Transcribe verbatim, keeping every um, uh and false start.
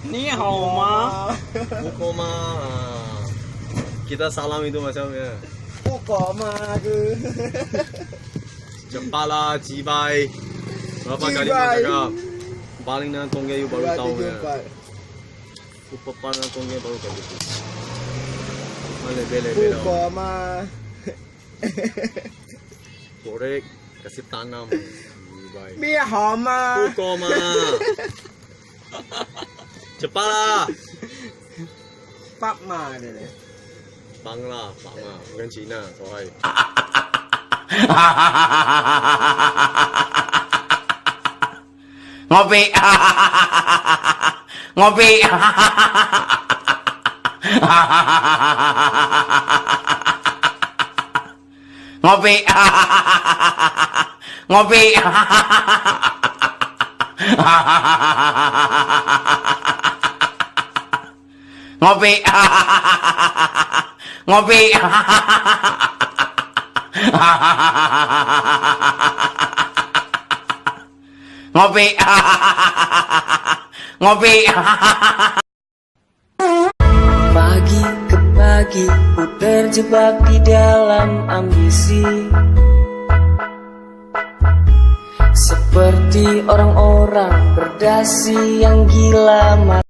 Ni hao ma. Bukoma. Kita salam itu macam ya. Bukoma ke? Cepatlah, cibai. Berapa kali mau cakap? Paling nang tonggeng you baru tahu ya. Upapan nang tonggeng baru kali itu. Mana bela-bela. Bukoma. Korek, kasih tanam. Cibai. Bukoma. Cepatlah. Pak Ma dia ni. Pangla, Pak Ma. Bukan Cina, soai. Ngopi. Ngopi. Ngopi. Ngopi. Ngopi. Ngopi. Ngopi. Ngopi. Pagi ke pagi ku terjebak di dalam ambisi. Seperti orang-orang berdasi yang gila mata.